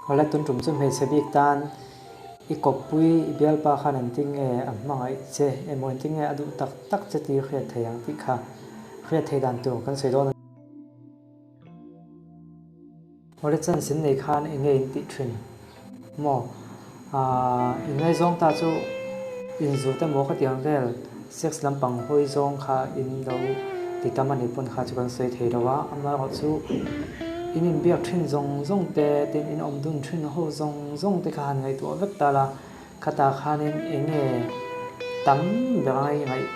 Awle tun tum chu hmeichhe bik tan i kawppui i bialpa khan engtin nge a hmangaih che emaw engtin nge a duh tak tak che tih hriat thei ang tih kha hriat thei dan tur kan sawi dawn a ni. Awle chance in nei khan eng nge in tih thin maw? Aaa in ngaizawng ta chu inzut emaw ka tih ang vel sex lampang hawi zawng kha in lo ti tam a nih pawn kha chu kan sawi thei lo a, amaherawh chu in inbiak thin zawng zawng te tin in awm dun thin ho zawng zawng te kha han ngaihtuah vek ta la, khatah khanin eng nge tam ber anga i ngaih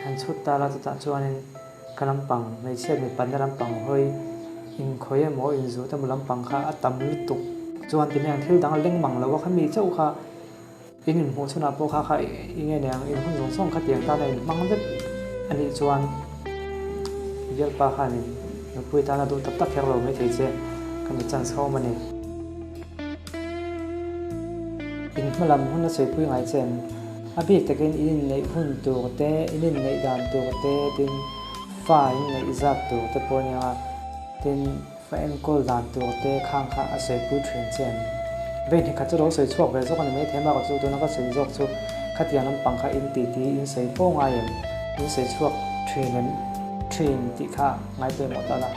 han chhut ta la chutah chuanin. Ka lampang, hmeichhiat mipatna lampang hawi inkhawi emaw inzut emaw lampang kha a tam lutuk chuan ti mai ang thil dang a leng mang lo a khami chauh kha in inhmuh chhunah pawh kha kha i nge nei ang in hun zawng zawng kha tiang tana in hmang vek a nih chuan bialpa khanin nupui tana duh tak tak kher lo maithei che ka mi chance kha awm a ni. In hmalam hun a sawipui ngai che em? A bik takin in inneih hun tur te, in inneih dan tur te, tin fa in neih zat tur te pawh a nia, tin fa enkawl dan tur te khang kha a sawipui thin che em? Vei hnih khat chu lo sawi chhuak ve zawk a ni maithei a, mahka chu tuna ka sawi zawk chu khatiang lampang kha in ti ti in sawi fo ngai em? In sawi chhuak thin em? Thin tih kha ngai pawimawh ta la.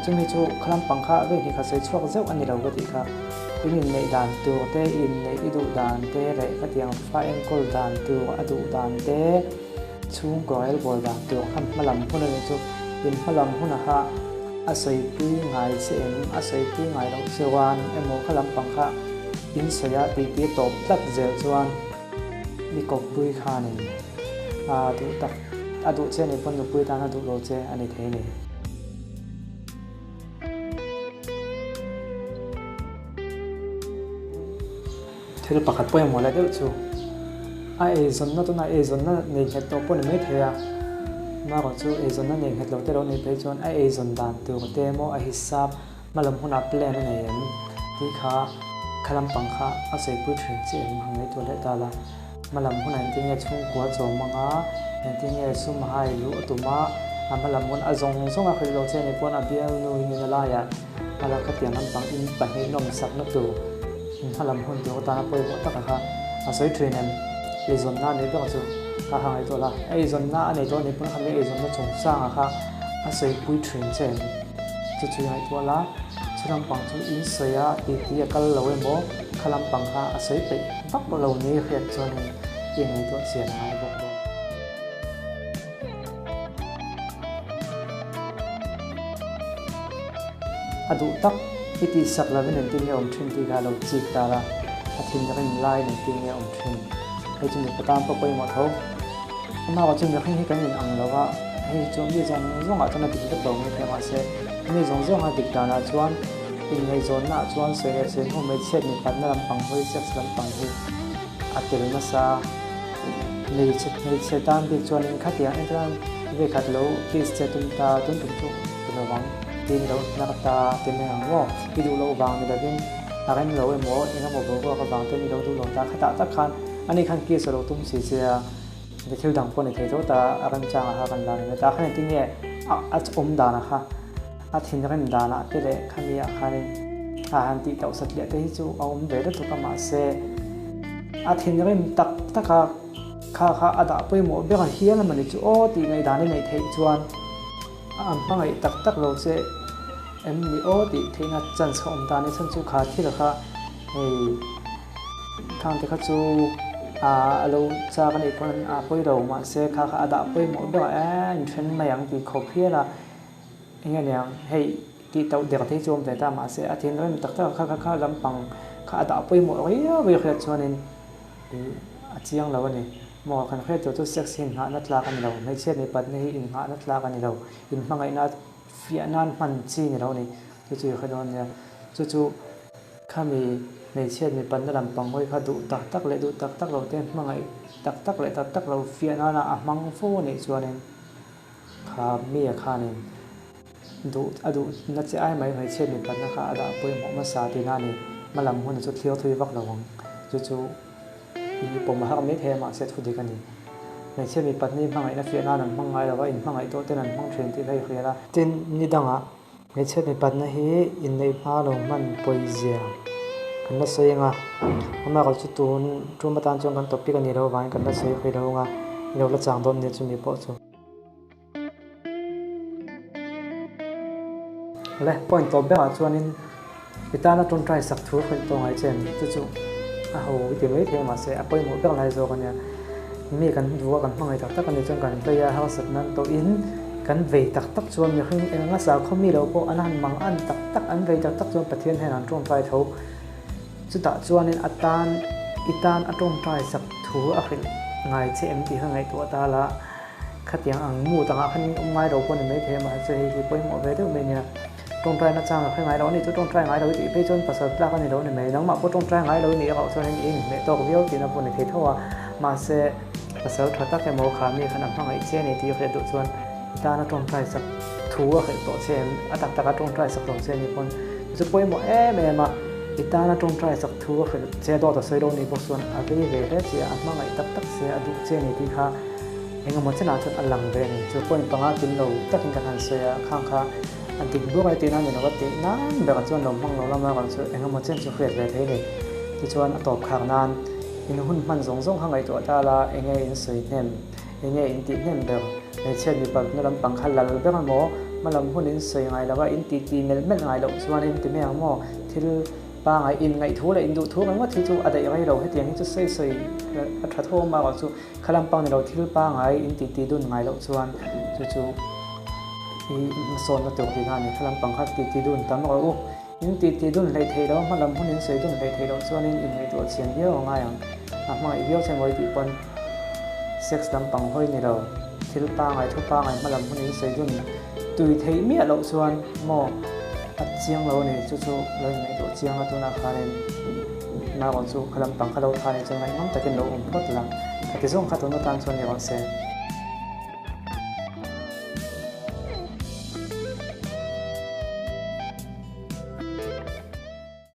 Chumi chu kha lampang kha vei hnih khat sawi chhuak zeuh a ni lo ka tih kha. In inneih dan tur te, i inneih i duh dan te leh khatiang fa enkawl dan tur a duh dan te, chhungkaw relbawl dan tur kha hmalam hun a nih chu. In hmalam huna kha a sawipui ngai che em, a sawipui ngai loh chuan emaw kha lampang kha in sawi a tih tih tawp tlat zel chuan i kawppui khanin a duh tak a duh che a nih pawn nupui tan a duh lo che a ni thei a ni. Thil pakhat pawimawh leh deuh chu a eizawnna tuna eizawnna nei nghet tawh pawh ni mai thei a, amaherawh chu eizawnna nei nghet lo te lo nih phei chuan a eizawn dan tur te emaw a hisap hmalam hunah plan a nei em tih kha kha lampang kha a sawipui thin chiah em ang ngaihtuah leh ta la. Hmalam hunah engtin nge chhungkua chawm anga, engtin nge sum hai luh a tum a, a hmalam hun a zawng zawng a hrilh lo che ni pawn a bialnu in in a laiah hmala khatiang lampang in pahnih nawmsakna tur in hmalam hun tur atana pawimawh taka kha a sawi thin em? Eizawnna a neih ber chu kha kha ngaihtuah la, eizawnna a nei tawh ni pawn khami eizawnna chungchangah kha a sawipui thin che em? Chu chu i ngaihtuah la, chu lampang chu in sawi a titi a kal lo emaw kha lampang kha a sawi peih vak lo ni hriat chuanin i ngaihtuah chian a ngai bawk dawn. A duh tak i tihsak lovin engtin nge awm thin tih kha a lo chik ta la, a thinrim laiin engtin nge awm thin. Hei chu mipa tan pawh pawimawh tho. Amah chu mihring hi kan in ang lo a, hei chu mi zawng zawngah chuan a dik vek lo mai thei mahse mi zawng zawnga dik danah chuan inngaihzawnnaah chuan sawi leh sawi hnu hmeichhiat mipatna lampang hawi sex lampang hi a tel nasa. Hmeichhe hmeichhe tan bik chuanin khatiang entirnan vekhat lo kiss che tum ta tun tum chu ti lo vang tiin lo hnar ta ti mai ang maw i duh loh vang ni lovin a rem lo emaw engemaw boruak avang ten i lo duh lo ta khatah tak khan Ani khan kiss a lo tum si che a, mi thil dang pawh ni thei tho ta a remchang aha kan la ni mai ta. Khan engtin nge a awm danah kha a thinrim danah te leh khami ah khanin a han tih tauh satliah te hi chu a awm ve lutuk a mahse a thinrim tak tak a kha kha a dah pawimawh ber a hial a mawni chu aw tih ngaihdan i neih theih chuan an hmangaih tak tak lo che em ni aw tih theihna chance kha awm ta a ni. Chhan chu kha thil kha hei. Khang te kha chu a lo chak a nih pawn a pawi lo mahse kha kha a dah pawimawh ber a e inthen mai ang tih khawp hial a eng nge niang hei tih tauh der te hi chu a awm ve ta mahse a thinrim tak tak a kha kha kha lampang kha a dah pawimawh riau riau hriat chuanin ih a chiang lo a ni maw kan hriat tur chu sex hi innghahna tlak a ni lo hmeichhia mipatna hi innghahna tlak a ni lo inhmangaihna fiah nan hman chi ni lo a ni chu chu i hre dawn nia chu chu. Khami hmeichhiat mipanna lam pang hawi kha duh tak tak leh duh tak tak lo te hmangaih tak tak leh tak tak lo fiah nana a hmang fo a nih chuanin kha mi a khanin duh a duh na che ai mai hmeichhiat mipanna kha a dah pawimawh hmasa tihna a ni. Hmalam hun chu thlir thui vak lo ang. Chu chu i pawm a har mai thei a mahse thu dik a ni. Hmeichhiat mipanna hi hmangaihna fiah nan an hmang ngai lo va, inhmangaih tawh ten an hmang thin tih kha i hriat a. Tin, ni dangah Hmeichhe mipatna hi inneih hma lo hman pawizia Kan la sawi anga, amaherawh chu tun tum atan chuan kan topic a nih loh avangin kan la sawi hrih lo anga, i lo la chang dawn nia chumi pawh chu. Le, point tawp berah chuanin i tana tawngtai sak thu hrilh tawh ngai che em? Chu chu a ho i ti mai thei a mahse a pawimawh ber lai zawk a nia. Mi kan duh a kan hmangaih tak tak a nih chuan kan vei a harsat nan tawhin kan vei tak tak chuan mihring eng a sakhaw mi lo pawh an han mang an tak tak an vei tak tak chuan Pathian hian an tawngtai tho. Chutah chuanin a tan i tan a tawngtai sak thu a hrilh ngai che em tih kha ngaihtuah ta la. Khatiang ang mood angah khan in awm ngai lo pawh ni maithei a mahse hei hi pawimawh ve deuh mai nia. Tawngtai na chang a hre ngai lo a ni chu tawngtai ngai lo i tih phei chuan pasal tlak a ni lo ni mai. Nangmah pawh tawngtai ngai lo i nih erawh chuan in i inhmeh tawk viau tihna pawh ni thei tho a. Mahse pasal tha tak emaw kha mi khan a hmangaih che a ni tih i hriat duh chuan i tana tawngtai sak thu a hrilh tawh che em? A tak taka tawngtai sak lo che a nih pawn chu pawimawh em em a. I tana tawngtai sak thu a hrilh che dawt a sawi lo nih bawk chuan a vei ve hle che a, a hmangaih tak tak che a duh che a ni tih kha Engemaw chenah chuan a lang ve a ni. Chu point panga kim lo takin kan han sawi a, khang kha a dik bawk a tihna a ni lo a tih nan berah chuan lo hmang lo lama erawh chu engemaw chen chu hriat ve thei a ni. Tichuan a tawp khak nan in hun hman zawng zawng kha ngaihtuah ta la, enge in sawi hnem, enge in tih hnem ber, hmeichhia mipa na lampang kha lal ber emaw, hmalam hun in sawi ngai lo a, in titi melh melh ngai loh chuan in ti mai ang maw, thil pangai in ngaih thu leh in duh thu ringawt hi chu a daih rei lo, hetiang hi chu sawi sawi a tha tho awm erawh chu. Kha lampang ni lo thil pangai in titi dun ngai loh chuan chu chu i hmasawnna tur tihna a ni. Kha lampang kha titi dun tam rawh u. In titi dun hleih theih loh, hmalam hun in sawi dun hleih theih loh chuanin in ngaihtuah chian viau a ngai ang. A hmangaih viau che mawi tih pawn sex lampang hawi ni lo, thil pangai thu pangai hmalam hun in sawi dun tui theih miah loh chuan maw a chiang lo a ni. Chu chu lo in ngaihtuah chiang a tunah khanin. Narawh chu kha lampang kha lo tha nih chuan ngaihngam takin lo awm phawt la, khati zawng kha tun atan chuan ni rawh se.